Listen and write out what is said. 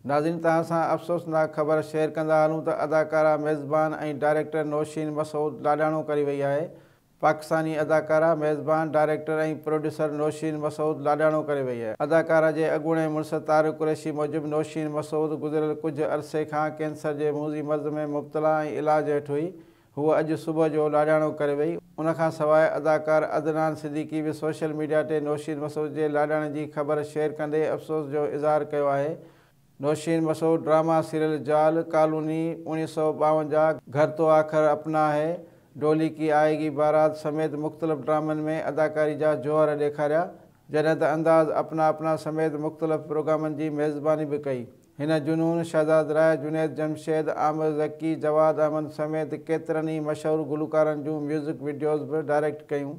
ناظرين توهان سان افسوسناڪ خبر شيئر ڪندا هلون ته اداڪارا، ميزبان ۽ ڊائريڪٽر نوشين مسعود لاڏاڻو ڪري وئي آهي. پاڪستاني اداڪارا، ميزبان، ڊائريڪٽر ۽ پروڊيوسر نوشين مسعود لاڏاڻو ڪري وئي آهي. اداڪارا جي اڳوڻي مڙس طارق قريشي موجب نوشين مسعود گذريل ڪجهه عرصي کان ڪينسر جي موذي مرض ۾ مبتلا ۽ علاج هيٺ هئي. هوء اڄ صبح جو لاڏاڻو ڪري وئي. ان کان سواء اداڪار عدنان صديقي به سوشل ميڊيا تي نوشين مسعود جي لاڏاڻي جي خبر شيئر ڪندي افسوس جو اظهار ڪيو آهي. نوشين مسعود ڊراما سيريل جال، ڪالوني 1952، گهر تو آخر اپنا هي، ڊولي ڪي آئي گي بارات سميت مختلف ڊرامن ۾ اداڪاري جا جوهر ڏيکاريا، جڏهن ته انداز اپنا اپنا سميت مختلف پروگرامن جي ميزباني به ڪئي. هن جنون، شهزاد راء، جنيد جمشيد، عامر ذڪي، جواد احمد سميت ڪيترن ئي مشهور گلوڪارن جون ميوزڪ وڊيوز به ڊائريڪٽ ڪيون.